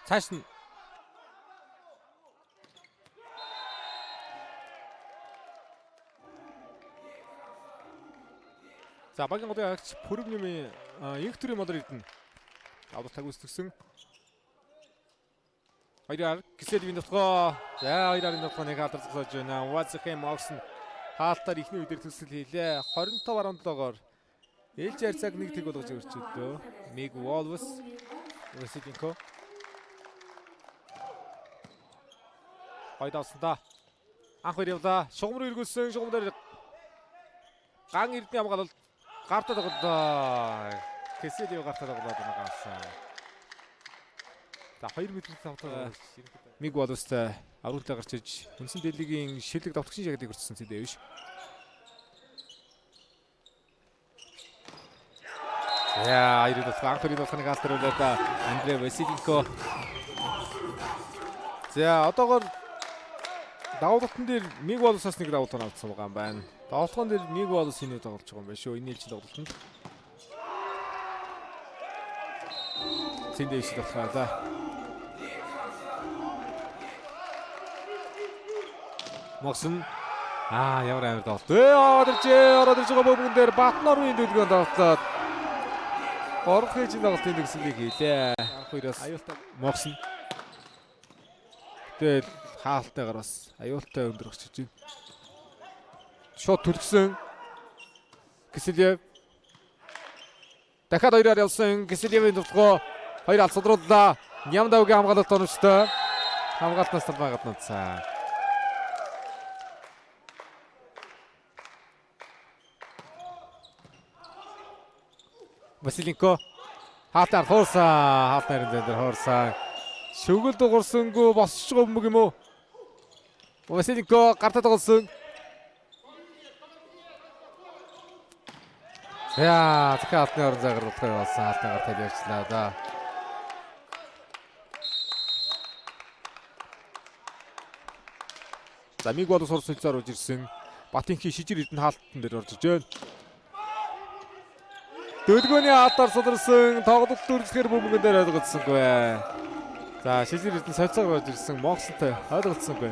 Цааш нь За багийн голын агч Пүрвнэмийн инх төрийн молор эрдэнэ. Давталт гүйцэтгсэн. 2-аар Киселевийн довтолгоо. За 2-арын довтолгоо нэг алдар зогсоож байна. Вазхэм Моксон хаалтаар эхний үедэр төсөл хийлээ. 25.7-оор ээлж харьцааг 1-1 болгож өрчөлдөө. Миг Wolves Василенко. Гой давсан да. Анх хоёр явлаа. Шугам руу эргүүлсэн. Шугам дээр ган эрдний хамгаалалт гартаа тоглолоо. Киселев гартаа тоглоод байгаа. За 2 метр тавтаа Миг Wolves-тай авралтай гарч иж үндсэн дэлигийн шилэг давтагчийн шагналыг өртсөн Цэдэвш. За хоёрын довтолгоо анх хоёрын довтолгоог алдаруулаад Андрей Василенко. За одоогоор давталтан дээр Миг Wolves-аас нэг давталт авсан байгаа юм байна. Давталгаан дээр Миг Wolves энэ тоглож байгаа юм байна шүү. Энэ ээлжийн тоглолтод. Цэдэвш довтолгоо. Могсон ямар амар тоглолт. Ороод иржээ. Ороод ирж байгаа бөмбөгөн дээр Батнорын дүлгөөн тоглолтод 3 дахь ээлжийн тоглолтын төгсгөлийг хийлээ. Анх хоёроос Аюултай Могсон. Тэгэл хаалтайгаар бас аюултай өндөр очиж байна. Шууд түлхсэн. Киселев. Дахиад хоёроор явсан Киселевийн довтолгоо хоёр алт содрууллаа. Нямдавгийн хамгаалалт оновчтой. Хамгаалтнаас талбай гаднаадсан. Василенко хаалтаар хуурсан. Хаалтаар энэ дээр хуурсан. Шүгэл дугуурсангүй босч байгаа бөмбөг юм уу? Василенко гартаа тоглосон. За, дахиад алтны орон зайгаар болохыг болсон. Алтны гар тавь явчлаа да. За Миг болов сурсалцаар орж ирсэн. Батынхи шижир эрдэнэ хаалтан дээр орж иж байна. Дөлгөөний хаалтаар сударсан тоглолт үргэлжлэхээр бөмбөгөн дээр ойлголцсонгүй. За шижир эрдэнэ солилцоогоор орж ирсэн. Монсонтой ойлголцсонгүй.